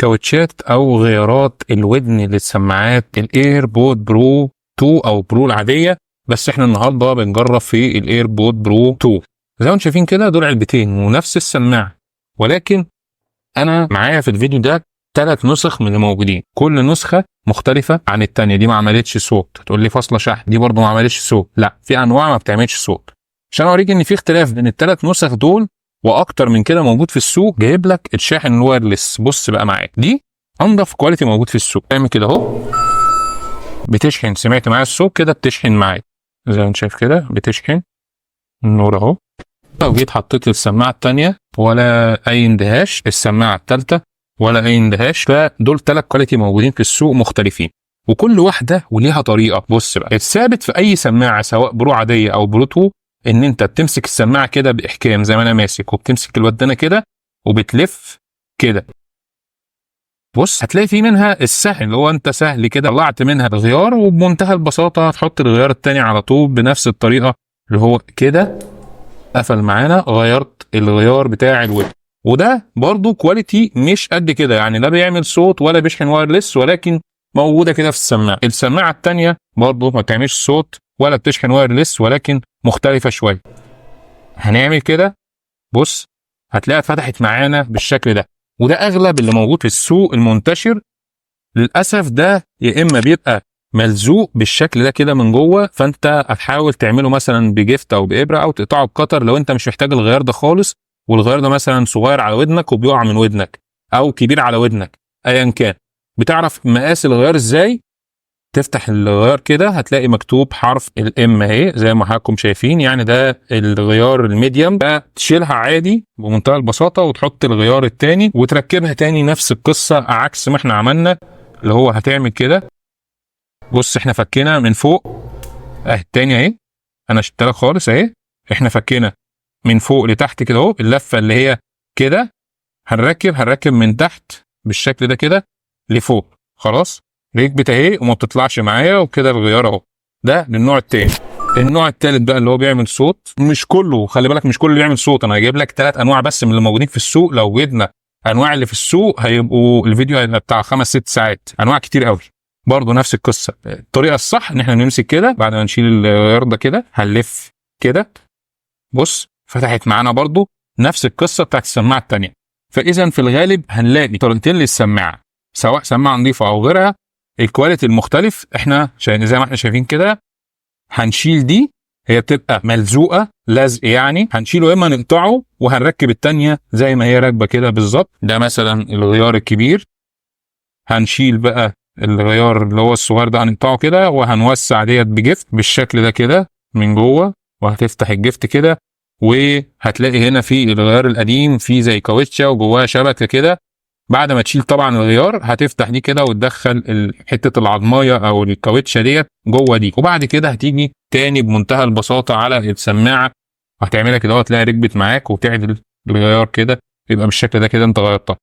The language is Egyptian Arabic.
كاوتشات او غيارات الودن للسماعات ال AirPod Pro 2 او Pro العاديه. بس احنا النهارده بنجرب في ال AirPod Pro 2. زي ما انتم شايفين كده دول علبتين ونفس السماعه، ولكن انا معايا في الفيديو ده 3 نسخ من اللي موجودين، كل نسخه مختلفة عن الثانية. دي ما عملتش صوت، تقول لي فاصلة شحن، دي برضه ما عملتش صوت. لا، في انواع ما بتعملش صوت. عشان اوريك ان في اختلاف بين الثلاث نسخ دول واكتر من كده موجود في السوق، جايب لك الشاحن ال wireless. بص بقى معايا، دي انضف quality موجود في السوق. اعمل كده اهو، بتشحن. سمعت معايا الصوت كده؟ بتشحن معايا زي ما انت شايف كده، بتشحن النور اهو. لو جيت حطيت السماعة الثانية ولا اي اندهاش، السماعة الثالثة ولا اي اندهاش. فدول 3 quality موجودين في السوق مختلفين، وكل واحدة وليها طريقه. بص بقى، الثابت في اي سماعه سواء Pro عادية او Pro 2 ان انت بتمسك السماعة كده باحكام زي ما انا ماسك، وبتمسك الودانه كده وبتلف كده. بص هتلاقي في منها السهل اللي هو انت سهل كده طلعت منها الغيار، وبمنتهى البساطة هتحط الغيار التاني على طول بنفس الطريقة اللي هو كده قفل معانا، غيرت الغيار بتاع الودن. وده برضو quality مش قد كده، يعني لا بيعمل صوت ولا بيشحن wireless، ولكن موجودة كده في السماعة. السماعة التانية برضو ما بتعملش صوت ولا بتشحن wireless، ولكن مختلفة شوية. هنعمل كده، بص هتلاقيها فتحت معانا بالشكل ده، وده اغلب اللي موجود في السوق المنتشر للاسف. ده يا اما بيبقى ملزوق بالشكل ده كده من جوه، فانت هتحاول تعمله مثلا بجفت او بابره او تقطعه ب cutter لو انت مش محتاج الغيار ده خالص، والغيار ده مثلا صغير على ودنك وبيقع من ودنك او كبير على ودنك، ايا كان. بتعرف مقاس الغيار ازاي؟ تفتح الغيار كده هتلاقي مكتوب حرف ال M اهي زي ما حضراتكم شايفين، يعني ده الغيار ال medium. ده تشيلها عادي بمنتهى البساطة وتحط الغيار التاني وتركبها تاني نفس القصة عكس ما احنا عملنا، اللي هو هتعمل كده. بص احنا فكينا من فوق اهي، التاني اهي، انا شلتها خالص اهي. احنا فكينا من فوق لتحت كده اهو، اللفة اللي هي كده. هنركب من تحت بالشكل ده كده لفوق، خلاص ركبت اهي وما بتطلعش معايا، وكده الغيار اهو. ده للنوع التاني. النوع التالت بقى اللي هو بيعمل صوت، مش كله، خلي بالك مش كله بيعمل صوت. انا هجيب لك 3 انواع بس من اللي موجودين في السوق. لو جبنا انواع اللي في السوق هيبقوا الفيديو هيبقى بتاع 5 6 ساعات، انواع كتير قوي. برضه نفس القصة، الطريقة الصح ان احنا نمسك كده بعد ما نشيل الغيار ده كده، هنلف كده. بص فتحت معانا برضه نفس القصة بتاعت السماعة التانية. فاذا في الغالب هنلاقي طريقتين للسماعه، سواء سماعه نظيفة او غيرها، ال quality المختلف. احنا زي ما احنا شايفين كده هنشيل دي، هي بتبقى ملزوقه لزق يعني، هنشيله اما نقطعه وهنركب التانية زي ما هي راكبه كده بالظبط. ده مثلا الغيار الكبير، هنشيل بقى الغيار اللي هو الصغير ده هنقطعه كده، وهنوسع ديت بجفت بالشكل ده كده من جوه، وهتفتح الجفت كده وهتلاقي هنا في الغيار القديم في زي كاوتشه وجواها شبكة كده. بعد ما تشيل طبعا الغيار هتفتح دي كده وتدخل حتة العظمايه او الكاوتشه ديت جوه دي، وبعد كده هتيجي تاني بمنتهى البساطة على السماعة وهتعملها كده، هتلاقي ركبت معاك وتعدل الغيار كده، يبقى بالشكل ده كده انت غيرتها.